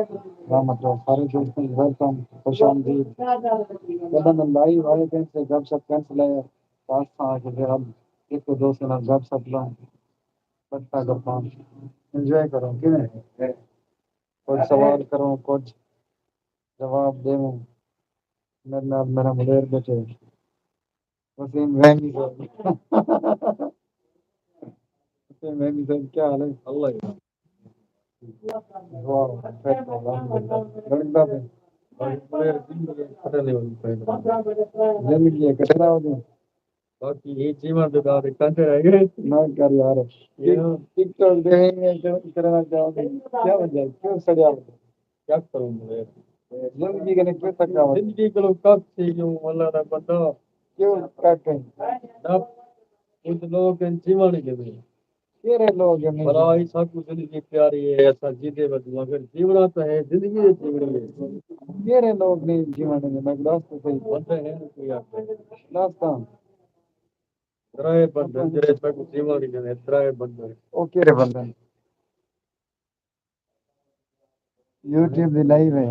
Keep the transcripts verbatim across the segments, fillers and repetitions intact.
رحمت اللہ، سارے دوستوں کو ویلکم، خوش آمدید۔ کݙاں میں لائیو آئے کہیں سے گپ شپ کہیں سے لے، پاس تھا کہ پھر اب ایک دو دوست نال گپ شپ لوں، بچتا کرتا ہوں، انجوائے کروں، کیوں نہیں؟ کچھ سوال کروں، کچھ جواب دیوں۔ میرے نال میرا ملیر بیٹھے۔ وسیم وہمی صاحب۔ وسیم وہمی صاحب، کیا حال ہے؟ اللہ۔ واہ، الحمدللہ۔ لڑکدا پئے۔ زندگی ہے، کٹڑا ہو جائے۔ باقی یہ جیون دے دار کنڈے رہ گئے۔ نہ کر یار۔ ٹک ٹاک دے کرنا چاہو گے۔ کیا وجہ ہے؟ کیوں سڑیا ہوا؟ کیا کروں میں؟ زندگی کنے کیوں تھکا ہوا؟ زندگی کولوں کپ تھی ڳیوں، اللہ دا بندہ۔ کیوں کپ ہیں؟ رب، کجھ لوگ ہیں جیوݨ گھنے۔ کیڑھے لوگ ہیں؟ بھلا ہی ساکوں زندگی پیاری ہے، اساں جیندے ودوں، اگر جیوݨا تاں ہے، زندگی ہے جیوݨی ہے۔ کیڑھے لوگ نہیں جیوݨ گھنے؟ میں ݙس تاں صحیح۔ بندے ہیں کوئی آکھے۔ ݙس تاں۔ ترائے بندے، جڑے ساکوں جیوݨ گھنے، ترائے بندے۔ او کیڑھے بندے؟ یوٹیوب دی لائیو ہے۔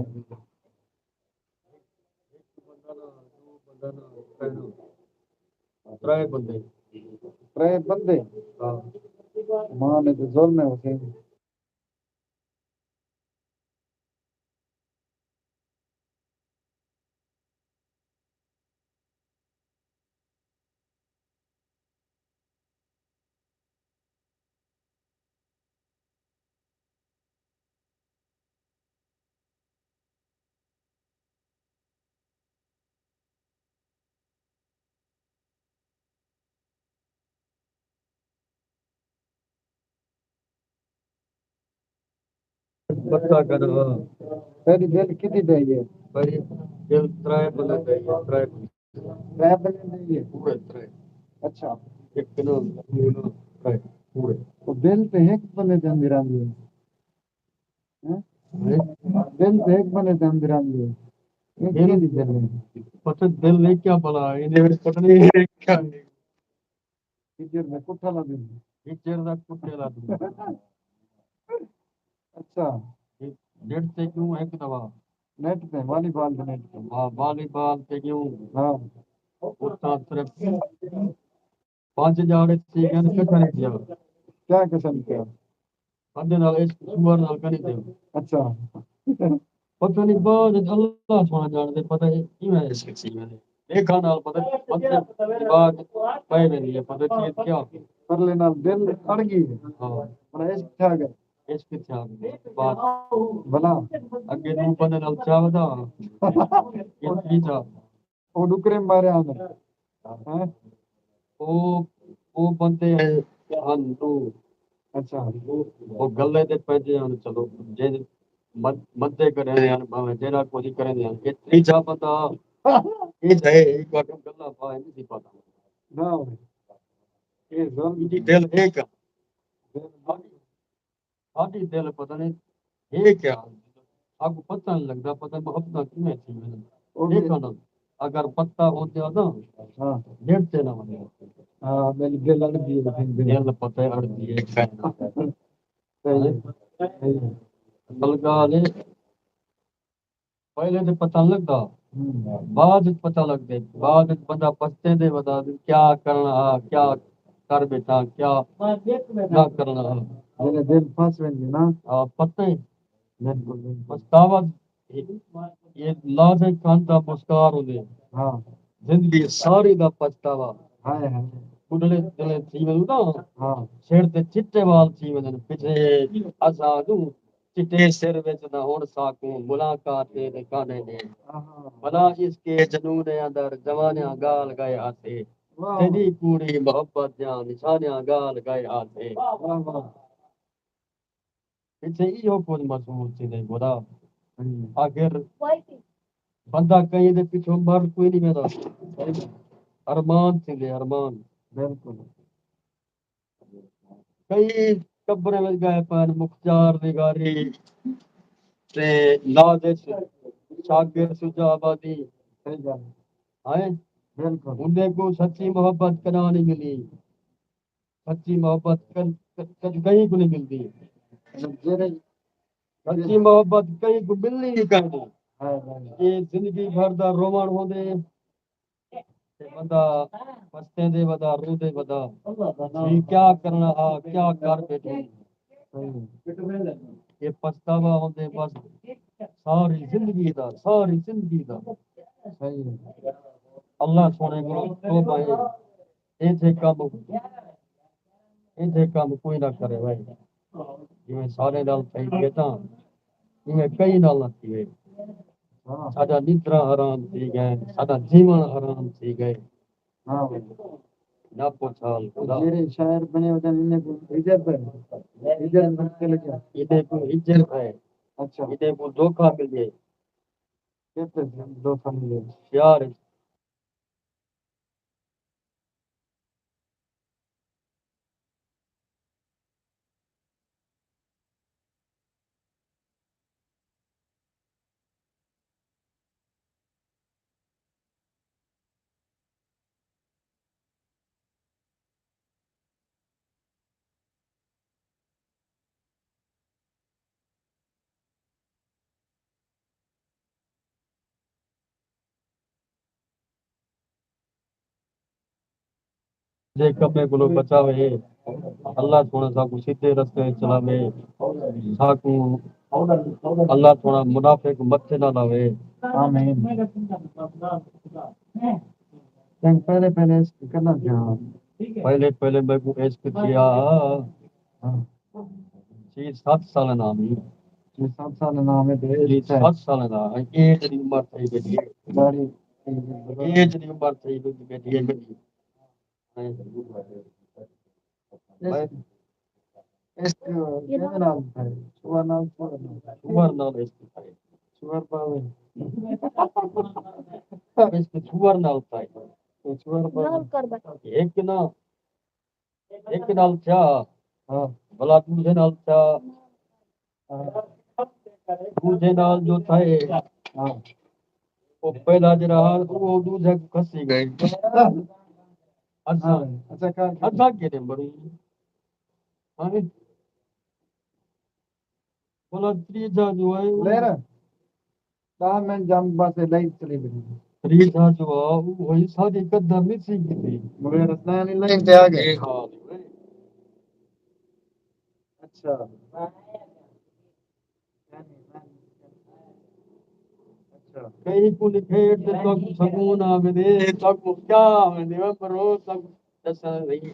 ترائے بندے۔ ترائے بندے؟ ہاں۔ ماں نے تو ظلم ہے حسین۔ پتہ کرو۔ تیݙی دل کݙی ݙائی ہے؟ بھائی، دل ترائے بندے ݙائی ہے، ترائے بندے۔ ترائے بندے ݙائی ہے؟ پورے ترائے۔ اچھا۔ ایک نہ، دو نہ، ترائے، پورے۔ او دل تے ہک بندے تے اندر آندی ہے۔ ہیں؟ دل تے ہک بندے تے اندر آندی ہے۔ یہ دل، کیڑھی دل ہے؟ پتہ دل ہے کیا بلا، ایندے وچ پتہ نہیں ہے کیا ہے۔ ہجر دا کٹھا لا دوں۔ ہجر دا کٹھا لا دوں۔ اچھا۔ نیٹ تے کیوں ہک دفعہ؟ نیٹ تے، والی بال دے نیٹ تے۔ ہاں، والی بال تے کیوں؟ ہاں۔ اتھاں صرف پنج جاڑے تھی ڳئے، کٹھا نہیں تھیا۔ کیا قسم کیا؟ بندے نال عشق سوئر نال کری تے۔ اچھا۔ پتہ نہیں بعد وچ اللہ سوہݨا ڄاݨدے، پتہ نہیں کیویں عشق تھی ویندے۔ ݙیکھݨ نال پتہ بندے دماغ پئے ویندی ہے، پتہ چیز کیا۔ پرلے نال دل اڑ ڳئی ہے۔ ہاں۔ بڑا عشق تھیا ڳیا۔ عشق تھیا ڳیا۔ بس۔ بھلا۔ اڳے ݙو بندے نال چاہدا۔ یہ تھی چاہ۔ او ݙکرے مارے آندے۔ ہیں؟ او، او بندے ہن ݙو۔ اچھا۔ او گلے تے پیندے ہن، چلو، جے مد-، مدے کریندے ہن، بھاویں جیڑھا کجھ کریندے ہن۔ اے تریجھا بندہ، اے جائے، اے کو گلاں پائے نہیں سی پتہ۔ نہ ہوئے۔ اے ظلم دی دل ہے کیا؟ ساݙی دل پتہ نہیں ہے کیا، ساکوں پتہ نہیں لڳدا، پتہ محبتاں کیویں تھی ویندن۔ او بھی ݙیکھو نا، اگر پتہ ہوندے ہا نا، ہاں۔ دل تے نہ ویندے۔ ہاں، میری دل اڑ ڳئی ہے، دل۔ دل پتہ اڑ ڳئی ہے، کائنات۔ صحیح ہے، صحیح ہے۔ اصل ڳالھ ہے، پہلے تے پتہ نہ لڳدا، ہوں۔ بعد وچ پتہ لڳدے، بعد وچ بندہ پچھتیندے ودا کیا کرݨا ہا، کیا کر ٻیٹھا، کیا نہ کرݨا ہا۔ جیڑھے دل پھس ویندے نا۔ ہاں، پتہ ہے۔ بالکل، بالکل۔ پچھتاوا یہ لازم کھان دا مسکار ہوندے۔ ہاں۔ زندگی ساری دا پچھتاوا۔ ہائے ہائے۔ ٻڈھڑے جلے تھی ونڄوں نا۔ ہاں۔ سر تے چٹے وال تھی ونڄن، پچھے اساں ݙو چٹے سر وچ نہ ہݨ ساکوں ملاقات دے کانے ݙے۔ آہا۔ بھلا عشق جنون اندر جوانیاں ڳال ڳئے ہاسے۔ واہ۔ تیݙی کوڑی محبت دیاں نشانیاں ڳال ڳئے ہاسے۔ واہ واہ۔ پچھے ایہو کجھ محسوس تھیندے گودا۔ ہوں۔ آخر بندہ کہیں دے پچھوں مر کوئی نہیں ویندا۔ ارمان تھیندے، ارمان۔ بالکل۔ کئی قبریں وچ ڳئے پئن، مختیار نگاری تے نازش، شاکر شجاع آبادی۔ صحیح ڳالھ ہے۔ ہائیں؟ بالکل۔ انہیں کوں سچی محبت کݙاں نہیں ملی۔ سچی محبت کل-، ک-، کل-، کہیں کوں نہیں ملدی۔ جیڑھے، سچی محبت کہیں کوں ملنی ہی کائنی۔ اے زندگی بھر دا رووݨ ہوندے۔ تے بندہ پچھتیندے ودا، روندے ودا۔ جی کیا کرݨا ہا، کیا کر ٻیٹھے۔ اے پچھتاوا ہوندے بس ساری زندگی دا، ساری زندگی دا۔ اللہ سوہݨے کولوں توبہ ہے۔ ایجھے کم، ایجھے کم کوئی نہ کرے بھائی۔ جیویں ساݙے نال تھئی ڳئے تاں ایویں کئی نال نہ تھیوے۔ ساݙا نندراں حرام تھی ڳئے، ساݙا جیوݨ حرام تھی ڳئے۔ ہاں بھائی۔ نہ پچھ حال خدا۔ جیڑھے شاعر بݨے ودن، انہیں کوں ہجر پئے، ہجر پئے چلے ڳیا۔ انہیں کوں ہجر پئے۔ اچھا۔ انہیں کوں دھوکا ملے۔ کیتے دھوکا ملے؟ پیار۔ جے کمیں کولوں بچاوے۔ اللہ سوہݨا ساکوں سدھے رستے وچ چلاوے۔ ساکوں اللہ سوہݨا منافق متھے نہ لاوے۔ آمین۔ تیکوں پہلے پہلے عشق کݙاں تھیا؟ پہلے پہلے میکوں عشق تھیا۔ ہاں۔ چھی ست سال نام ہی۔ چھی ست سال نام ہے تے چھی ست سال نام ہے۔ ایج دی عمر تھئی ٻیٹھی ہے۔ ݙاڑھی۔ ایج دی عمر تھئی ٻیٹھی ہے میݙی۔ عشق، عشق کیندے نال تھئے؟ سوہر نال، سوہر نال۔ سوہر نال عشق تھئے۔ سوہر پاوے۔ عشق سوہر نال تھئے۔ تے سوہر پاوے۔ ہک نہ، ہک نال تھیا۔ ہاں۔ بھلا ݙوجھے نال تھیا۔ ہاں۔ ݙوجھے نال جو تھئے۔ ہاں۔ او پہلا جیڑھا ہا، او ݙوجھے کوں کھسی ڳئے۔ اچھا۔ ہاں، اچھا، کر کے۔ اچھا، کیڑھے مروں؟ ہاں۔ بھلا تریجھا جو ہے، او لے رہا۔ ݙاہ منٹ جم بس لائن چلی ونڄے۔ تریجھا جو آ، او ہوئی ساݙی قدر نی سی کیتی۔ مغیر حسنین لائن تے آ ڳئے۔ اے حال ہے۔ اچھا۔ اچھا۔ کہیں کوں نکھیڑ تے تاکوں سکون آویندے، تاکوں کیا آویندے، او پرو تاکوں ݙسݨ نہیں۔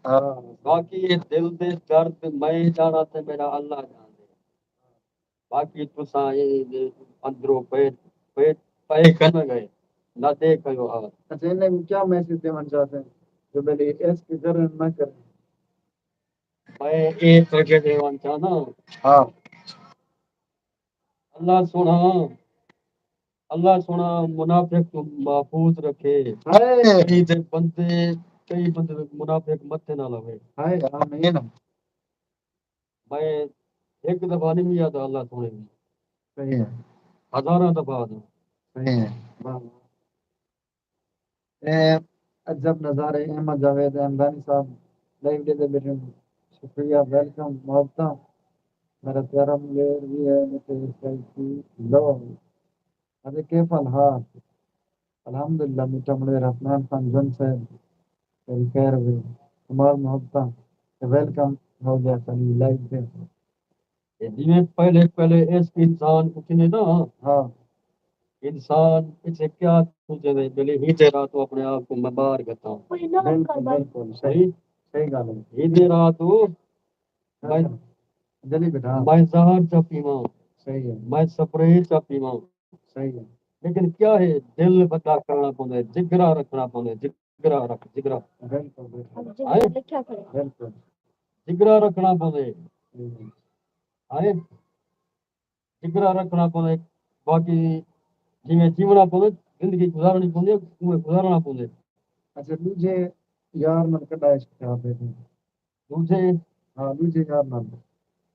ہاں۔ باقی اے دل دے درد میں ڄاݨاں تے میݙا اللہ ڄاݨدے۔ باقی تساں اے اندروں پئے، پئے، پئے کن ڳئے، نہ ݙیکھ کیو حال۔ اچھا، انہیں کوں کیا میسج ݙیوݨ چاہندے ہیں جو بھلی عشق کرن نہ کرن؟ میں اے پیغام ݙیوݨ چاہنداں۔ ہاں۔ اللہ سوہݨا، اللہ سوہݨا منافق کوں محفوظ رکھے۔ ہائے۔ کئی دے بندے، کئی بندے منافق متھے نہ لاوے۔ ہائے، آمین۔ میں ہک دفعہ نہیں آتا اللہ سوہݨے دی۔ صحیح ہے۔ ہزاراں دفعہ آتا۔ صحیح ہے۔ واہ۔ اے عجب نظارے۔ احمد جاوید احمدانی صاحب لائیو ݙیندے ٻیٹھن۔ شکریہ، ویلکم، محبتاں۔ میݙا پیارا ملیر وی ہے، میکوں سیلفی لو۔ اڄ کیف الحال؟ الحمدللہ، میٹھا ملیر حسنین خان جن صاحب، تیݙی خیر ہووے، کمال محبتاں، تے ویلکم ہو ڳیا ساݙی لائیو تے۔ تے جیویں پہلے، پہلے عشق انسان کوں تھیندے نا، ہاں۔ انسان پچھے کیا سوچیندے، بھلی ہیجے رات توں اپݨے آپ کوں میں ٻاہر گھتاں۔ بالکل، بالکل، صحیح، صحیح ڳالھ ہے۔ ہیجے رات توں میں، اچھا۔ جلی بیٹھا۔ میں زہر چا پیواں۔ صحیح ہے۔ میں سپرے چا پیواں۔ صحیح ہے۔ لیکن کیا ہے، دل وݙا کرݨا پوندے، جگرا رکھݨا پوندے، جگرا رکھ، جگرا۔ بالکل، بالکل۔ ہائے؟ لکھیا کھڑے۔ بالکل۔ جگرا رکھݨا پوندے۔ ہوں۔ ہائے؟ جگرا رکھݨا پوندے۔ باقی جیویں جیوݨا پوندے، زندگی گزارݨی پوندی ہے، اونویں گزارݨا پوندے۔ اچھا، ݙوجھے یار نال کݙاں عشق تھیا پئے؟ ݙوجھے؟ ہاں، ݙوجھے یار نال۔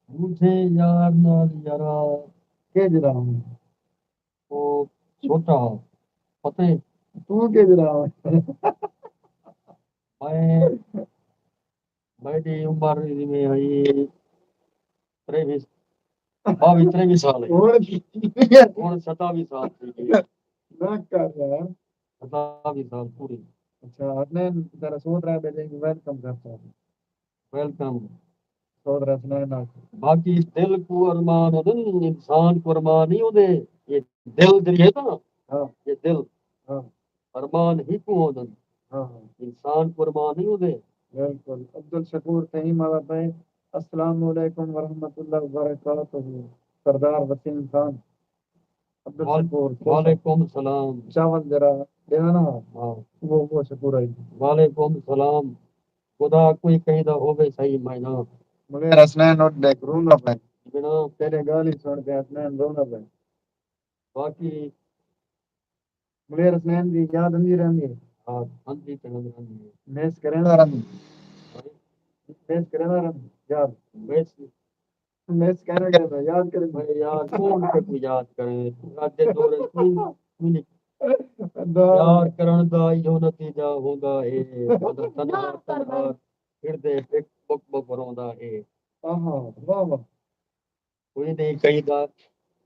ݙوجھے یار نال یارا۔ کیجھڑا ہا؟ او چھوٹا ہا۔ پتہ ہے؟ توں کیجھڑا ہا؟ میں، میݙی عمر ایویں ہئی تریوی۔ ٻاویہہ تریویہہ سال ہے۔ ہݨ ستاویہہ سال تھی ڳئے۔ نہ کر یار۔ ستاویہہ سال پوری۔ اچھا، حسنین ذرا سوچ رہا ہے، میں ویلکم کرتا ہوں۔ ویلکم۔ سوچ رہا حسنین آ۔ باقی دل کو ارمان ہوندے، انسان کو ارمان نہیں ہوندے۔ یہ دل جڑی ہے نا، ہاں۔ یہ دل۔ ہاں۔ ارمان ہی کو ہوندے۔ ہاں، ہاں۔ انسان کو ارمان نہیں ہوندے۔ بالکل۔ عبدالشکور فہیم والا بھائی، السلام علیکم ورحمۃ اللہ وبرکاتہ۔ سردار وسیم خان۔ عبدالشکور، وعلیکم السلام۔ چاول ذرا ݙیوݨا۔ ہاں۔ وہ، وہ شکور آئی۔ وعلیکم السلام۔ خدا کوئی کہیں دا ہووے صحیح معنی۔ مغیر حسنین اٹھ ݙے روندا پئے۔ بنا۔ تیݙے ڳالھ ہی سݨ کے حسنین روندا پئے۔ باقی مغیر حسنین دی یاد آندی رہندی ہے۔ ہاں، آندی تے نظر آندی ہے۔ مس کریندا رہندی۔ ہاں۔ مس کریندا رہندی یار۔ مس مس کہنا کرے، یاد کرے۔ بھائی یار، کون کوں یاد کرے؟ اڄ دے دور وچ کون، کون یار کرݨ دا ایہو نتیجہ ہوندا ہے۔ بندہ تنہا، تنہا پھردے بک، بک، بک روندا ہے۔ آہا، واہ، واہ۔ کوئی نہیں کہیں دا،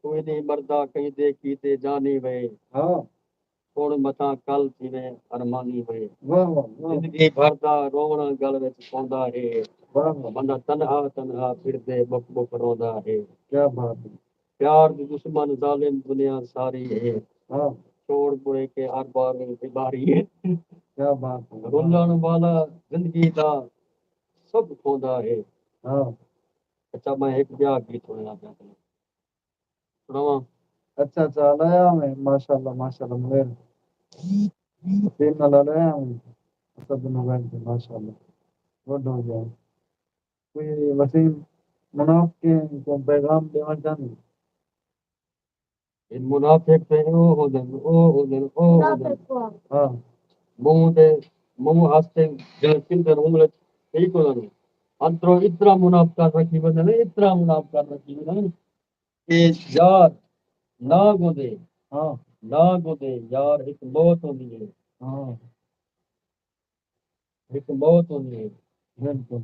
کوئی نہیں مردا کہیں دے کیتے جانی وے۔ ہاں۔ ہݨ متاں کل تھیویں ارمانی ہوئے۔ واہ، واہ، واہ۔ زندگی بھر دا رووݨ ڳل وچ پوندا ہے۔ واہ، واہ۔ بندہ تنہا تنہا پھردے ٻک ٻک روندا ہے۔ کیا بات ہے۔ پیار دی دشمن ظالم دنیا ساری ہے۔ ہاں۔ چھوڑ ٻوہڑے کے ہر بار بیماری ہے۔ کیا بات ہے۔ رلݨ والا زندگی دا سب کھوندا ہے۔ ہاں۔ اچھا، میں ہک ٻیا گیت سݨاواں پیا تیکوں۔ سݨاواں۔ اچھا، اچھا، ہلایا میں، ماشاءاللہ، ماشاءاللہ، مغیر۔ دل نال ہلایا میں۔ اسد نغیر تے، ماشاءاللہ۔ گڈ ہو ڳیا۔ کوئی وسیم منافقیں کوں پیغام ݙیوݨ چاہندے؟ اے منافق تے او ہوندن، او ہوندن، او ہوندن۔ منافق کون؟ ہاں۔ منہ تے، منہ ہاستے جݨ کھلدن، انگل ٹھیک ہوندن۔ اندروں اتنا منافقت رکھی ودن، اتنا منافقت رکھی ودن۔ اے یار نہ گوندے، ہاں۔ نہ گوندے، یار ہک موت ہوندی ہے۔ ہاں۔ ہک موت ہوندی ہے۔ بالکل۔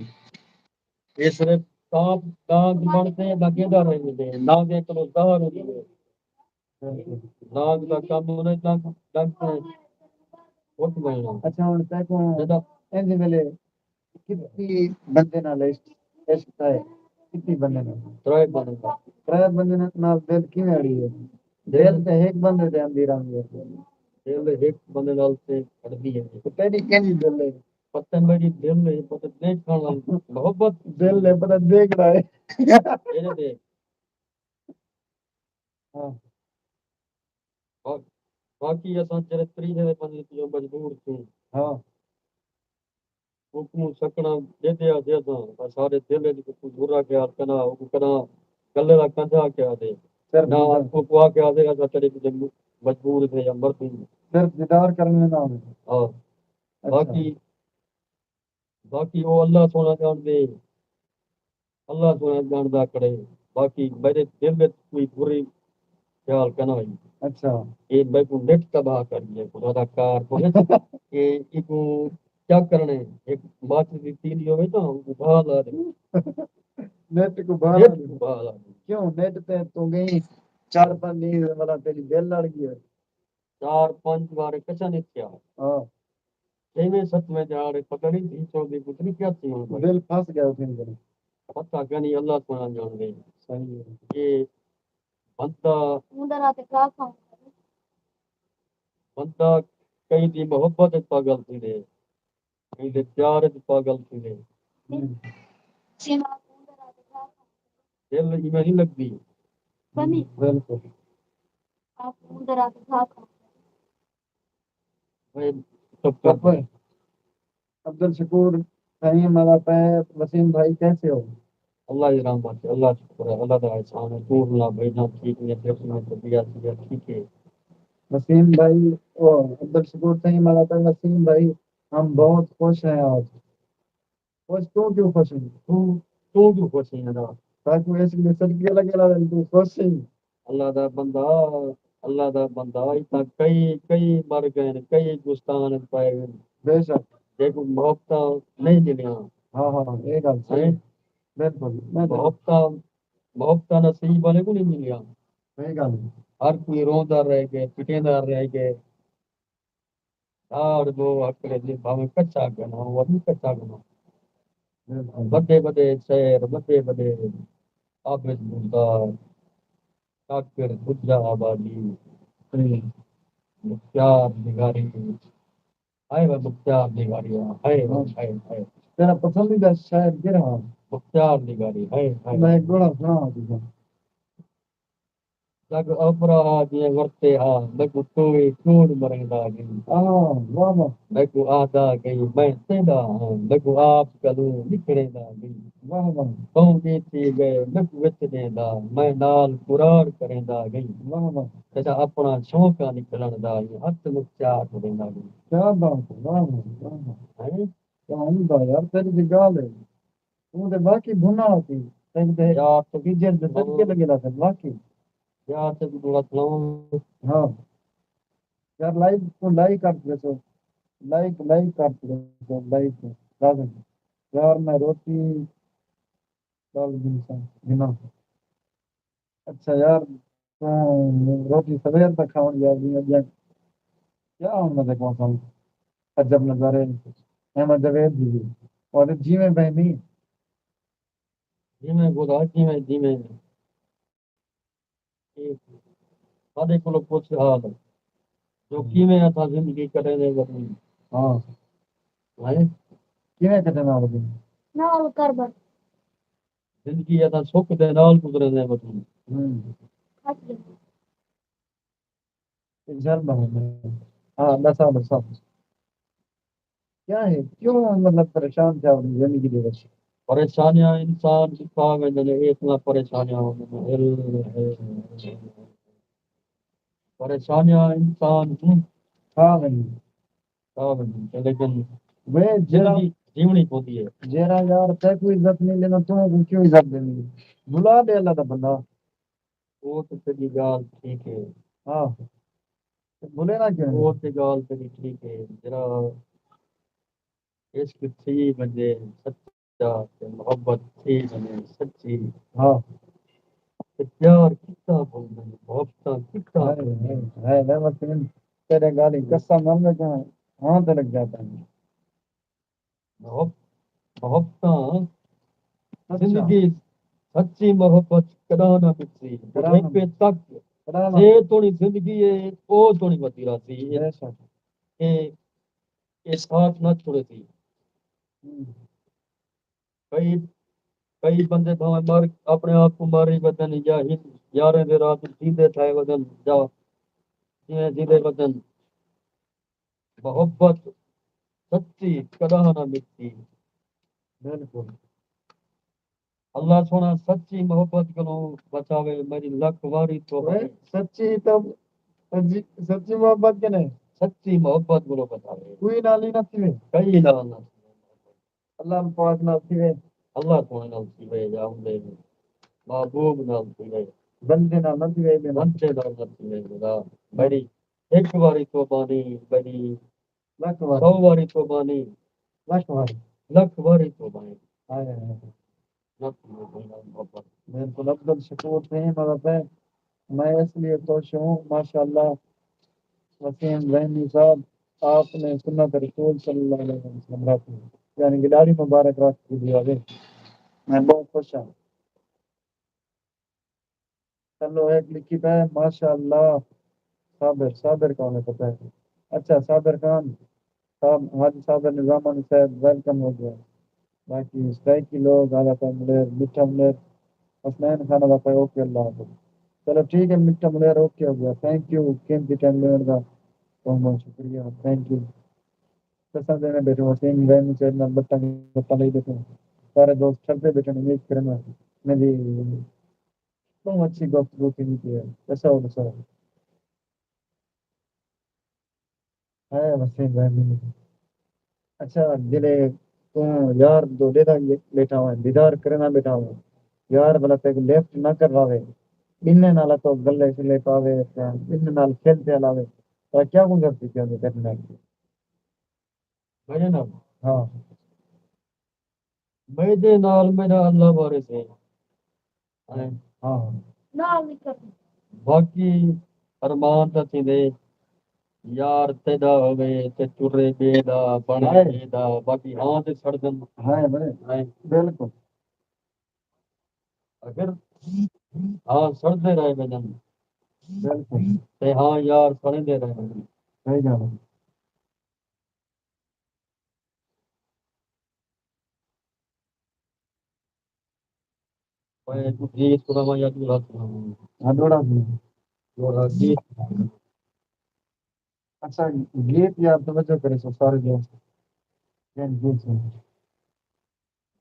اے صرف تاں دانگ بݨ تے لڳیندا رہندے، نانگے کولوں ظاہر ہوندی ہے۔ بالکل۔ نانگ دا کم ہوندے، ڈنگ، ڈنگ تے اٹھ ویݨا۔ اچھا، ہݨ تیکوں جݙاں اینجھے ویلے کتی بندے نال عشق، عشق تھئے؟ کتی بندے نال؟ ترائے بندے نال۔ ترائے بندے نال دل کیویں اڑی ہے؟ دل دل تے ہک بندے دے اندر آندی ہے۔ دل ہک بندے نال تے اڑدی ہے۔ تے تیݙی کینجھی دل ہے؟ پتہ میݙی دل ہے، پتہ ݙیکھݨ نال محبت۔ دل ہے، پتہ ݙیکھݨا ہے۔ میݙے تے۔ ہاں۔ با-، باقی اساں جیڑھے تریجھے دے بندے توں مجبور تھیوں۔ ہاں۔ اوکوں سکنا ݙیندے آہدے اساں، اساݙے دل وچ کوئی برا خیال کنا، اوکوں کنا گلے دا کنجھا آکھیا آہدے۔ صرف نہ دیدار۔ اوکوں آکھیا آہدے اساں تیݙے کیتے مجبور تھے یا مردوں۔ صرف دیدار کرݨ ویندا ہوندے۔ ہاں۔ اچھا۔ باقی، باقی او اللہ سوہݨا ڄاݨدے، اللہ سوہݨا ڄاݨدا کھڑے۔ باقی میݙے دل وچ کوئی بری خیال کنا ہئی۔ اچھا۔ اے میکوں نت تباہ کر ڳئے، خدا دا کار کوئی کہ ایکوں کیا کرݨے؟ ہک ماچس دی تیلی ہووے تاں ابھا لا ݙے۔ نت کوں بھا لا نت ݙے۔ کوں بھا لا ݙے۔ کیوں؟ نت تے توں ڳئی چار پنج ݙینہہ والا تیݙی دل لڑ ڳئی ہے۔ چار پنج وار کچا نت کیا۔ ہاں۔ چھیویں ستویں ݙیہاڑے پتہ نہیں دھی چوندی پتنی کیا تھی ہݨ بھائی۔ دل پھس ڳیا اتھے اندر۔ پتہ کائنی، اللہ سوہݨا ڄاݨدے۔ صحیح ہے۔ کہ بندہ، اوندے رات کیا کھاؤں؟ بندہ کہیں دی محبت وچ پاگل تھیندے، کہیں دے پیار وچ پاگل تھیندے۔ ہوں۔ دل ایویں نہیں لڳدی۔ بنی۔ بالکل۔ آپ اوندے رات کیا کھاؤں؟ بھائی، چپ کر۔ چپ۔ عبدالشکور فہیم والا پہ، وسیم بھائی کیسے ہو؟ اللہ دی رحمت ہے، اللہ شکر ہے، اللہ دا احسان ہے۔ توں سݨا بھائی جان، ٹھیک ہے؟ پھر سݨا طبیعت، طبیعت ٹھیک ہے؟ وسیم بھائی، او، عبدالشکور فہیم والا پہ، وسیم بھائی، ہم بہت خوش ہیں آج۔ خوش توں کیوں خوش ہیں؟ توں، توں کیوں خوش ہیں یار؟ تاکوں عشق دے صدقے لڳے لا، توں خوش ہیں۔ اللہ دا بندہ، اللہ دا بندہ، اتنا کئی، کئی مر ڳئے، کئی گستان پائے ڳئے۔ بے شک۔ جیکوں محبتاں نہیں ملیاں۔ ہاں، ہاں، اے ڳالھ صحیح۔ ہیں؟ بالکل۔ میں تو محبتاں محبتاں نصیب والے کوں نہیں ملیاں۔ صحیح ڳالھ ہے۔ ہر کوئی روندا رہ ڳئے، پٹیندا رہ ڳئے۔ ڈھاڑ ݙو ہکڑے دی بھاویں کچا گھنا، او وی کچا گھنا۔ بالکل۔ وݙے وݙے شہر، وݙے وݙے عابد مردار، شاکر بجھا آبادی، صحیح۔ مختیار نگاری، ہائے وے مختیار نگاری، ہائے وے، ہائے، ہائے۔ تیرا پسندیدہ شاعر کیڑھا ہے؟ مختیار نگاری، ہائے، ہائے۔ میں ہک ݙوہڑا سݨاواں تساں۔ جڳ اوپرا ہا جیئیں ورتے ہا، میکوں ٹوئے ٹوڑ مریندا ڳئی۔ ہاں، واہ واہ۔ میکوں آہدا ڳئی، میں تیݙا ہاں، میکوں آپ کنوں نکھڑیندا ڳئی۔ واہ واہ۔ ٻہوں ݙینہہ تھی ڳئے، میکوں وچ ݙیندا، میں نال قرار کریندا ڳئی۔ واہ واہ۔ تیݙا اپݨا شوق آ نکھڑݨ دا، ایں ہتھ مختیار ݙیندا ڳئی۔ کیا بات ہے، واہ واہ، واہ واہ۔ ہیں؟ کیا عمدہ یار، تیݙی تے ڳالھ ہے۔ توں تے واقعی بھنا ہوسی، تیکوں تے یار، تے ٹیچر دے صدقے لڳے لاتے، واقعی۔ یار، تیکوں تھوڑا سلام۔ ہاں۔ یار، لائیو کوں لائک کر ݙیسو۔ لائک، لائک کر ݙیسو، لائک کوں۔ لازم۔ یار، میں روٹی ڈال گھنساں، گھناں۔ اچھا یار، توں روٹی سویر تک کھاوݨ جاوی، اڄاں کیا ہݨ میں تیکوں آکھاں، عجب نظارے، احمد جاوید دی وی۔ اور جیویں بہمی۔ جیویں خدا، جیویں، جیویں۔ اے ساݙے کولوں پچھ حال، جو ہوں۔ کیویں اتھاں زندگی کٹیندے وطن۔ ہاں۔ ہیں؟ کیویں کٹیندے وطن؟ نال کربت۔ زندگی اتھاں سکھ دے نال گزریندے وطن۔ ہوں۔ کٹ ڳئی۔ انشاءاللہ۔ ہاں، ݙسا، ݙسا۔ کیا ہے؟ کیوں مطلب پریشان تھیا اپݨی زندگی دے وچ؟ پریشانیاں انسان کوں کھا ویندے نے، اے اتنا پریشانیاں ہوندے نے۔ پریشانیاں انسان کوں کھا ویندے۔ کھا ویندے نے، لیکن وے جیڑھا زندگی جیوݨی پوندی ہے۔ جیڑھا یار تیکوں عزت نہیں ݙیندا، توں کوں کیوں عزت ݙیندی؟ بھلا ݙے اللہ دا بندہ۔ او تے تیݙی ڳالھ ٹھیک ہے۔ ہاں۔ تے بھلے نہ کیوں؟ او تے ڳالھ تیݙی ٹھیک ہے۔ جیڑھا عشق تھی ونڄے سچا تے محبت تھی ونڄے سچی۔ ہاں۔ تے پیار کتھاں بھلدن، محبتاں کتھاں ہائے، بھلدن۔ ہائے، ہائے، میں وسیم تیݙے ڳالھیں قسم نال میں کہاں، ہاں تے لڳ جاتا ہے۔ محب-، محبتاں اچھا۔ زندگی، سچی محبت کݙاں نہ مٹسی۔ کݙاں نہ بڑھیپے تک کݙاں نہ جے توڑی زندگی ہے، او توڑی ودی رہسی۔ بے شک۔ اے، اے ساتھ نہ چھوڑے سی۔ ہوں۔ کئی، کئی بندے بھاویں مر، اپݨے آپ کوں ماری ودن یا ہن یاریں دے راہ تے جیندے تھئے ودن یا جیویں جیندے ودن۔ محبت سچی کݙاں نہ مٹسی۔ بالکل۔ اللہ سوہݨا سچی محبت کنوں بچاوے، میݙی لکھ واری توبہ اے۔ سچی تاں، سچی، سچی محبت کنے؟ سچی محبت کنوں بچاوے۔ کوئی نال ہی نہ تھیوے۔ کئی نال نہ تھیوے۔ اللہ پاک نال تھیوے۔ اللہ سوہݨے نال تھیوے یا اوندے محبوب نال تھیوے۔ بندے نال نہ تھیوے، بندے نال نہ تھیوے۔ خدا میݙی ہک واری توبہ نہیں، میݙی لکھ واری۔ سو واری توبہ نہیں۔ لکھ واری۔ لکھ واری توبہ نہیں۔ ہائے، ہائے، ہائے۔ لکھ واری محبت۔ بالکل، عبدالشکور فہیم آہدا پئے، میں اس لیے خوش ہوں، ماشاءاللہ، وسیم رحیمی صاحب، آپ نے سنت رسول صلی اللہ علیہ وسلم رکھ لی، یعنی کہ ݙاڑھی مبارک رکھ دی ہوئے، میں بہت خوش ہوں۔ چلو، ہک لکھی پئے، ماشاءاللہ۔ صابر، صابر کون ہے پتہ ہے؟ اچھا، صابر خان صاحب، حاجی صابر نظامانی صاحب، ویلکم ہو ڳیا۔ باقی سرائیکی لوگ، آہدا پئے ملیر، مٹھا ملیر، حسنین خان آہدا پئے، اوکے، اللہ حافظ۔ چلو ٹھیک ہے، مٹھا ملیر اوکے ہو ڳیا۔ تھینک یو، قیمتی ٹائم ݙیوݨ دا بہت بہت شکریہ، تھینک یو۔ قسم دے میں بیٹھوں، وسیم رحیمی صاحب نال بتاں، بتاں لئی بیٹھوں۔ سارے دوست ٹھردے بیٹھن، امید کرن میں جی ٻہوں اچھی گفتگو تھیندی پئی ہے۔ ݙساؤ، ݙساؤ۔ ہے وسیم رحیمی۔ اچھا، جیڑھے توں یار ݙوہلے دا ٻیٹھا ہوئیں، دیدار کرݨا ٻیٹھا ہوئیں، یار بھلا تیکوں لفٹ نہ کرواوے، ٻنہیں نال توں ڳلے شلے پاوے، ٻنہیں نال کھل پیا لاوے، تاں کیا گزرتی پئی ہوندی تیݙے نال؟ میݙے نال؟ ہاں۔ میݙے نال میݙا اللہ وارث ہے۔ ہاں۔ باقی ارمان تاں تھیندے، یار تیݙا ہووے تے ٹرے ٻئے دا، بݨے ٻئے دا، باقی ہاں تے سڑدن۔ ہائے بھائی، ہائے۔ بالکل۔ اگر ہاں سڑدے رہ ونڄن، بالکل۔ تے ہاں یار سڑیندے رہ ونڄن۔ صحیح ڳالھ ہے۔ میں کجھ گیت سݨاواں یا ݙوہڑا سݨاواں؟ ہاں، ݙوہڑا سݨاؤ۔ ݙوہڑا گیت۔ اچھا، گیت یار توجہ کرے سو سارے دوست۔ کیا گیت سݨاؤ؟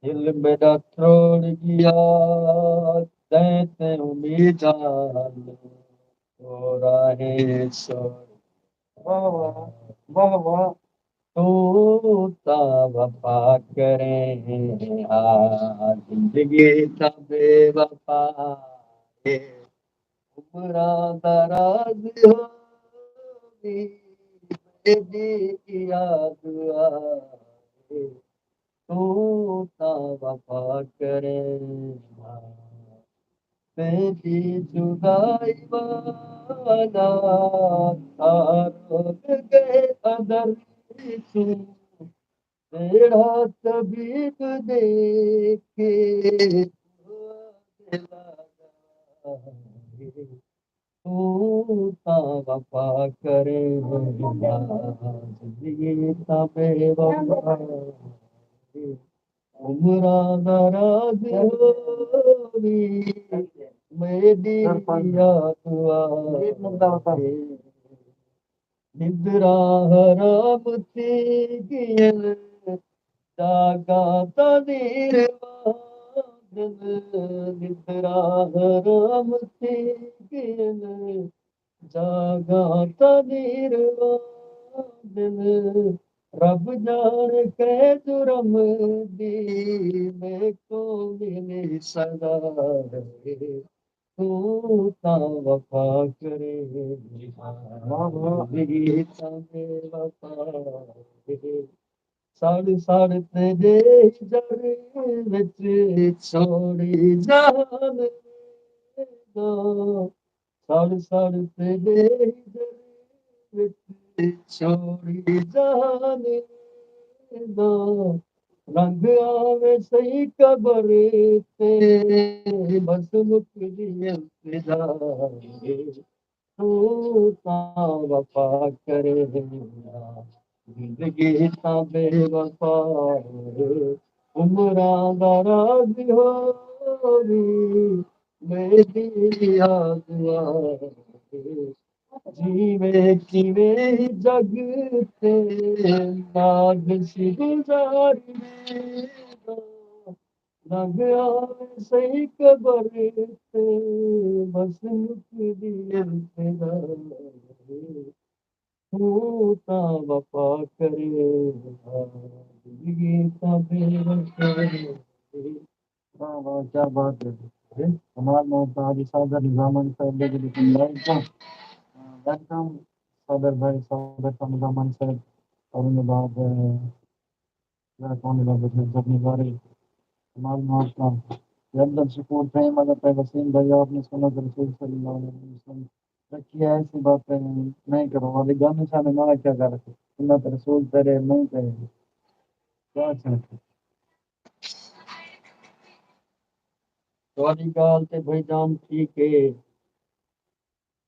دل میݙا تروڑ ڳیا، تیں تے امیداں نوں راہیں سوڑ۔ واہ واہ، واہ واہ۔ توں تاں وفا کریں، آ زندگی تاں بے وفا ہے۔ عمراں دا راز ہووی، میݙی ایہا دعا ہے۔ توں تاں وفا کریں، تیݙی جدائی والا تاں رول ڳئے ادر سوں، جیڑھا طبیب ݙیکھے دل لالا ہے۔ توں تاں وفا کریں، زندگی تاں بے وفا ہے۔ عمراں دا راز ہووی، میݙی ایہا دعا ہے۔ نندراں حرام تھی ڳئین، جاڳاں تاں نیر واندن۔ نندراں حرام تھی ڳئین، جاڳاں تاں نیر واندن۔ رب ڄاݨے کئیں جرم دی میکوں ملی سزا ہے۔ توں تاں وفا کریں، واہ واہ۔ زندگی تاں بے وفا ہے۔ سڑ سڑ تیݙے ہجر وچ چھوڑی جہان دا، سڑ سڑ تیݙے ہجر وچ چھوڑی جہان دا۔ رنگ آوے سہی قبر تے، بس مکدی التجا ہے۔ توں تاں وفا کریں، زندگی تاں بے وفا ہے۔ عمراں دا راز ہووی، میݙی ایہا دعا ہے۔ جیویں کیویں جڳ تے نازش گزار ویندا، لنگھ آوے سہی قبر تے، بس مکدی التجا ہے۔ توں تاں وفا کریں، زندگی تاں بے وفا ہے۔ واہ واہ، کیا بات ہے۔ کمال محبت حاجی صابر نظامانی صاحب دے ویلکم، ویلکم صابر بھائی، صابر خان نظامانی صاحب، اور ان کے بعد، کون بابا جی، زخمی بارے، کمال محبت۔ یہ عبدالشکور فہیم اگر پہ وسیم بھائی آپ نے سنت رسول صلی اللہ علیہ وسلم رکھی ہے، ایسی باتیں نہیں کرو، والے گانے شانے نہ رکھا کر، سنت رسول تیرے نہیں کرے۔ کیا اچھا؟ تہاݙی ڳالھ تے بھائی جان ٹھیک ہے،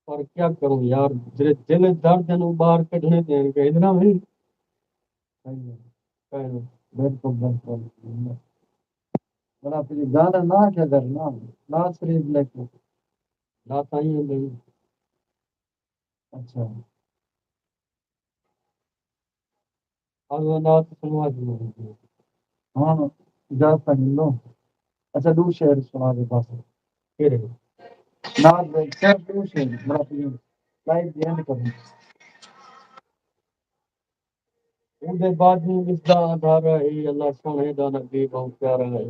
پر کیا کروں یار، جیڑھے دل اچ درد ہن، او ٻاہر کڈھݨے تے ہن، کہیں نہ وی۔ صحیح ہے۔ کہیں نہ۔ بالکل، بالکل۔ بڑا پھر گانا نہ کیا کرنا، نہ شریف لے کے۔ نہ سائیں ہے بھائی۔ اچھا۔ اللہ نعت سنوا دے۔ ہاں، اجازت نہیں لو۔ اچھا، ݙو شعر سݨا دے بس۔ کیڑھے؟ نعت دے صرف ݙو شعر، بڑا پلیز، لائیو دی اینڈ کروں۔ اوندے بعد وی وسدا اندھارا ہے، اللہ سوہݨے دا نبی ٻہوں پیارا ہے۔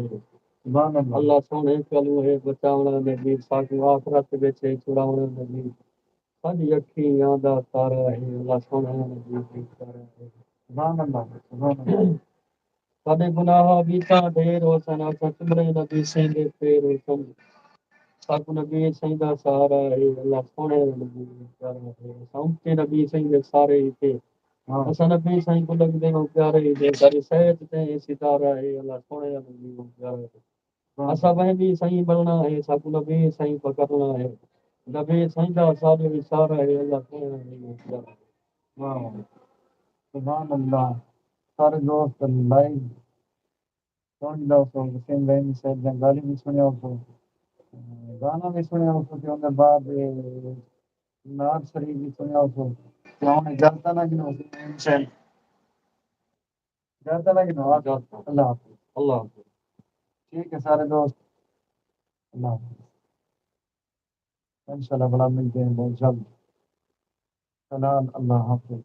سبحان اللہ۔ اللہ سوہݨے کلوں ہے بچاوݨا نبی، ساکوں آخرت وچ ہے چھڑاوݨا نبی۔ ساݙی اکھیں دا تارا ہے، اللہ سوہݨا نبی ٻہوں پیارا ہے۔ سبحان اللہ، سبحان اللہ۔ ساݙے گناہ وی تاں ڈھیر ہوسن، اساں چمڑے نبی سیندے پیر ہوسن۔ ساکوں نبی سائیں دا سہارا ہے، اللہ سوہݨے دا نبی پیارا ہے۔ اساں امتی نبی سائیں دے سارے ہی تے۔ ہاں۔ اساں نبی سائیں کوں لڳدے ہوں پیارے ہی تے، ساݙی صحت تے ستارہ ہے، اللہ سوہݨے دا نبی پیارا ہے۔ ہاں۔ اساں وہمی سائیں بݨݨا ہے، ساکوں نبی سائیں پکڑݨا ہے۔ نبی سائیں دا ساݙے وچ سہارا ہے، اللہ سوہݨے دا نبی پیارا ہے۔ واہ۔ سبحان اللہ۔ سارے دوست لائیو سݨ ݙیسو، وسیم رحیمی صاحب دیاں ڳالھیں وی سݨیاوسو، گانا وی سݨیاوسو، تے اوندے بعد نعت شریف وی سݨیاوسو۔ تے ہݨ اجازت نہ گھنو، وسیم رحیمی صاحب، اجازت نہ گھنو، آ، اجازت۔ اللہ حافظ۔ اللہ حافظ۔ ٹھیک ہے سارے دوست، اللہ حافظ۔ انشاءاللہ بلا ملتے ہیں بہت جلد۔ فی الحال اللہ حافظ۔